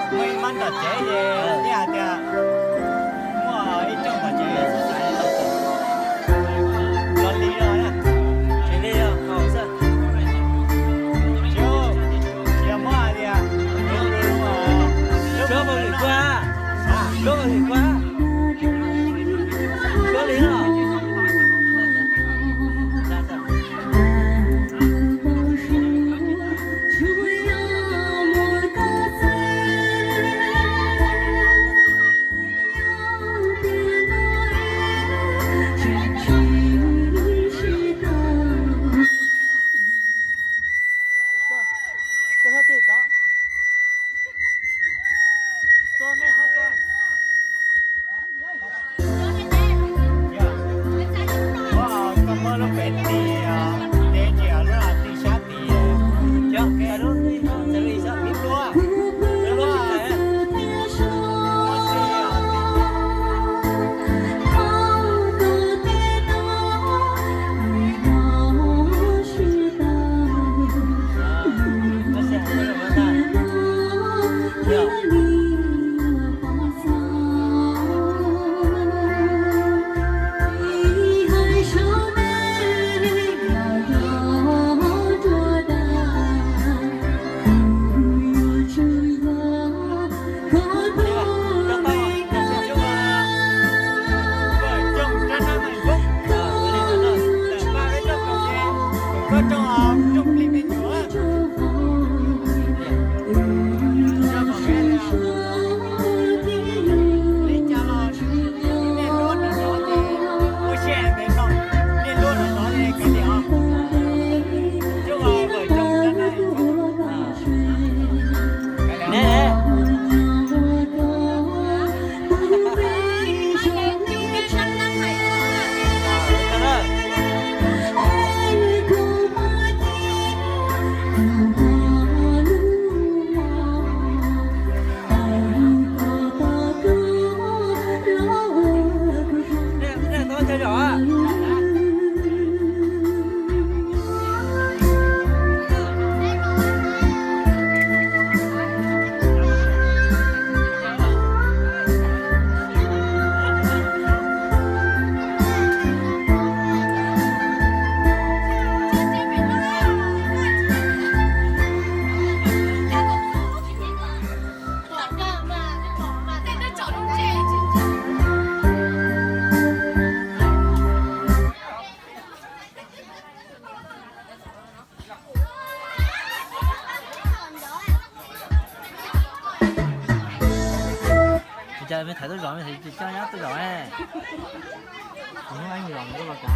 Muaj ib mab nram tsev ces hais tias muaj ib rooj nram tsev xav xav li los li os. Tsis li os, haus xwb. Tsis yog muab hais tias, Suab Paj Lwm Kuab, Suab Paj Lwm Kuab, Suab li os. Koj muab lub pem tim, tim sab tim, cov lub, lub, lub, Ua cas mej thaiv tuaj zaum, mej thaiv coj nyab tuaj zaum ne? Kuv hnub ib zaum kuv los kav.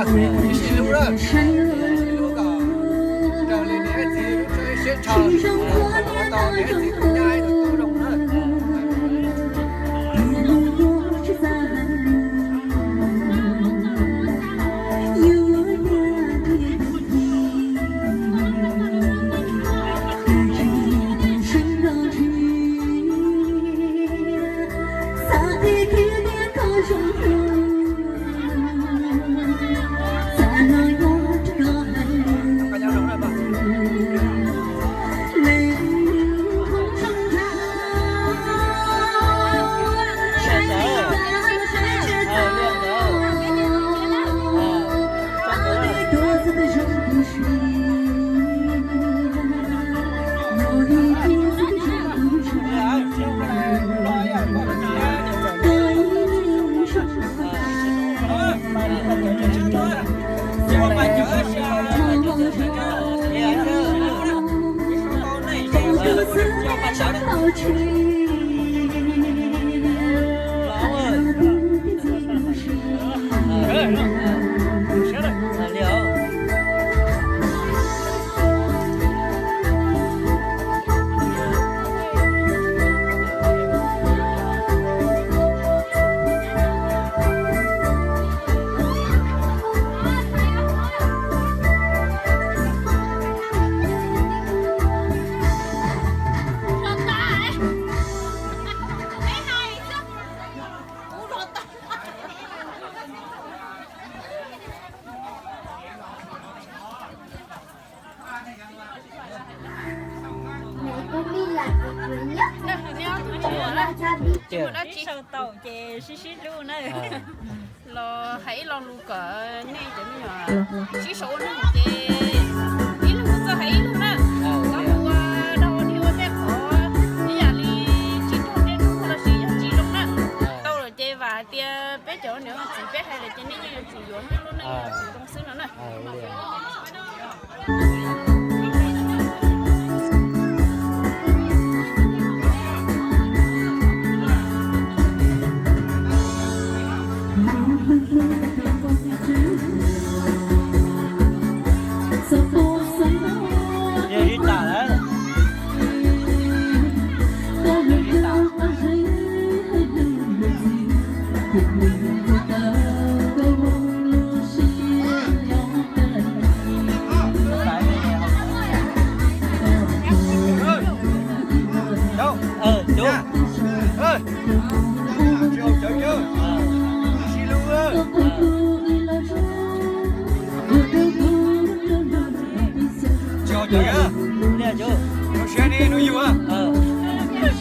Sib hlub na, sib hlub kom raws li niam txiv lub siab ntshaw, kom tau niam txiv tus nyab tus tub zoo na. Ces sib sib hlub na. Los hais ib lo lus kom nej cov me nyuam sib sau ua neej ces ib leeg txawj hais ib leeg na. Txhob mus ua dog ua dig ua tej qhov ib yam li tsis raug dej raug ntug los sis yog tsis zoo na. Tau lawm ces vam hais tias peb cov niam txiv peb hais lawm ces nej yeej yuav tsum yuav thiab, lub neej yuav tsum zoo xwb no na.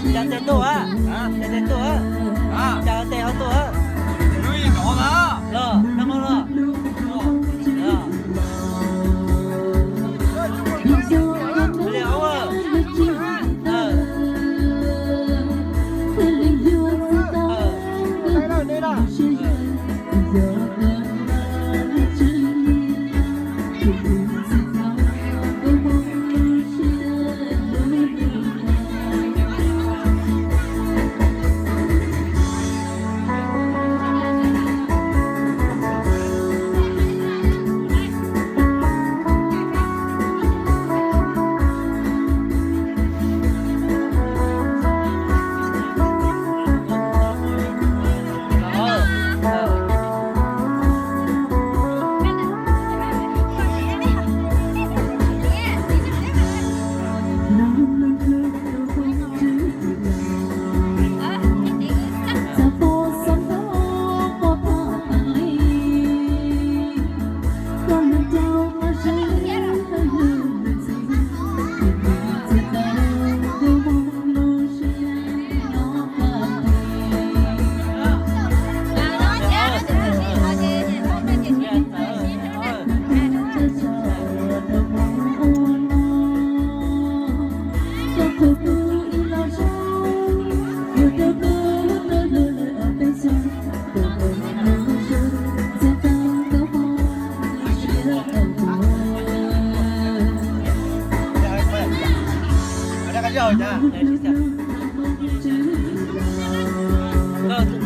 Cov tes tuaj, cov tes tuaj, cov tes ho tuaj. Los, nag hmo los.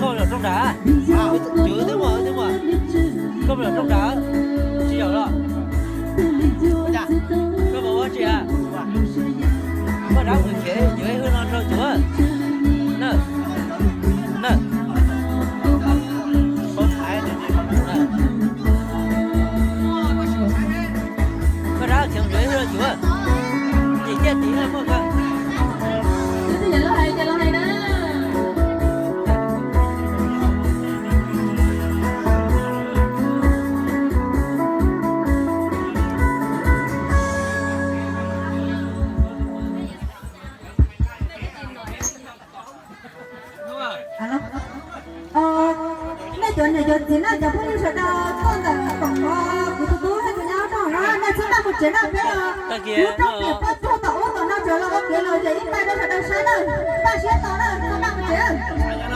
Koj los rooj nram, kuv twb muaj, kuv twb muaj, koj los rooj nram. Nej cov niam cov txiv na, cov phooj ywg sawv daws tuaj ntawm koom no, kuv tus tub thiab tus nyab nyob rau hauv no, nej txhob maj mus tsev na, peb lub rooj pem plaub tug tom ub tom no, tseem los ua kev lom zem ib pliag rau sawv daws saib na, npaj siab tos na, txhob maj mus tsev.